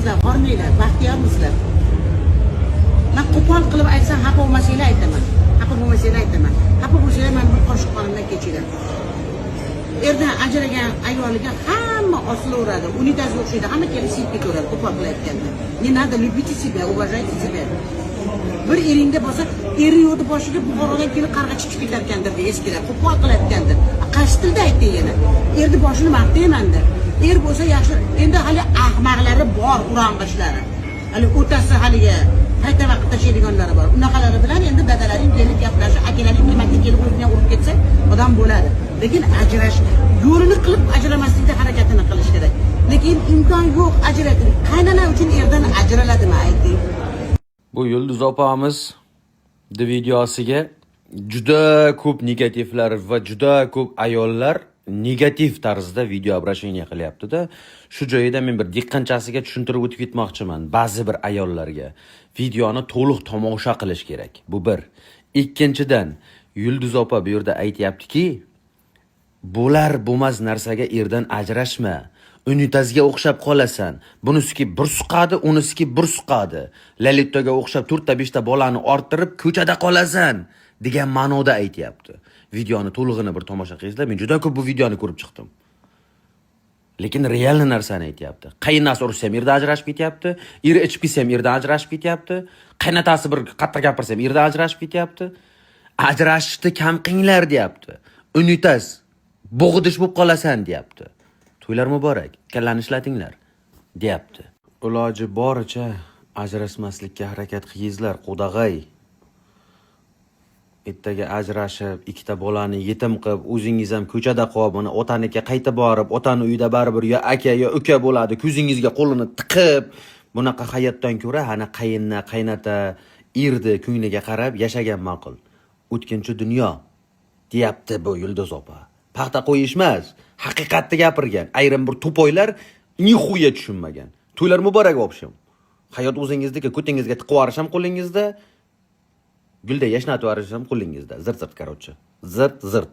Qizlar, hormanglar, baxtiyormisizlar. Man qo'pol qilib aytsam, xafa bo'lmasanglar aytaman. Xafa bo'lmasanglar aytaman. Xafa bo'lsanglar, man bir qoshiq qonimdan kechinglar. Erdan ajragan ayoliga hamma osilaveradi, unitazga o'xshaydi, hamma kelib siyib ketaveradi, qo'pol qilib aytganda. Не надо, любите себя, уважайте себя. Bir eringda bo'lsa, eri yo'qni boshiga Buxorodan kelib qarg'a chiqib ketarkandir deya eskilar qo'pol qilayotgandir. Qaysi tilda aytding yana? Erni boshini maqtaymanda. Er bo'lsa yaxshi, endi hali ahmoqlari bor, urang'ichlari. Hali o'tasi haligi qayta vaqt tashlaydiganlari bor. Unaqalari bilan endi dadalaring kelib gaplashib, akalaring bir marta kelib o'zini urib ketsa, odam bo'ladi. Lekin ajrash yo'lini qilib ajramaslikda harakatini qilish kerak. Lekin imkon yo'q ajratib. Qaynona uchun erdan ajraladimi, ayting? Bu Yulduz opamiz videosiga juda ko'p negativlar va juda ko'p ayollar negativ tarzda video обращение qilyapti-da. Shu joyida men bir diqqanchasiga tushuntirib o'tib ketmoqchiman ba'zi bir ayollarga. Videoni to'liq tomosha qilish kerak. Bu bir. Ikkinchidan, Yulduz opa bu yerda aytyaptiki, bo'lar bo'lmas narsaga erdan ajrashma. Unitazga o'xshab qolasan. Bunisiki bir suqadi, unisiki bir suqadi. Lalitoga o'xshab to'rtta beshta bolani orttirib ko'chada qolasan degan ma'noda aytyapti. Videoni to'lig'ini bir tomosha qilinglar. Men juda ko'p bu videoni ko'rib chiqdim. Lekin реальный narsani aytyapti. Qaynonasi ursa ham erdan ajrashib ketyapti, eri ichib ketsa ham erdan ajrashib ketyapti, qaynotasi bir qattiq gapirsa ham erdan ajrashib ketyapti. Ajrashishni kam qilinglar deyapti. Unitaz bo'g'idish bo'lib qolasan deyapti. To'ylar muborak, kallani ishlatinglar deyapti. Iloji boricha ajrashmaslikka harakat qilingizlar, qudag'ay. Ertaga ajrashib, ikkita bolani yetim qilib, o'zingiz ham ko'chada qolib, mana otanikiga qayta borib, otani uyida baribir yo aka yo uka bo'ladi, ko'zingizga qo'lini tiqib, bunaqa hayotdan ko'ra ana qayinna, qaynota, erdi ko'ngliga qarab yashagan ma'qul. O'tkinchi dunyo deyapti bu Yulduz opa. Paxta qo'yish emas, haqiqatni gapirgan. Ayrim bir тупой lar нихуя tushunmagan. To'ylar muborak, в общем. Hayot o'zingizniki, ko'tingizga tiqib yuborish ham qo'lingizda, gulda yashnatib yuborish ham qo'lingizda. Zirt zirt, короче. Zirt zirt.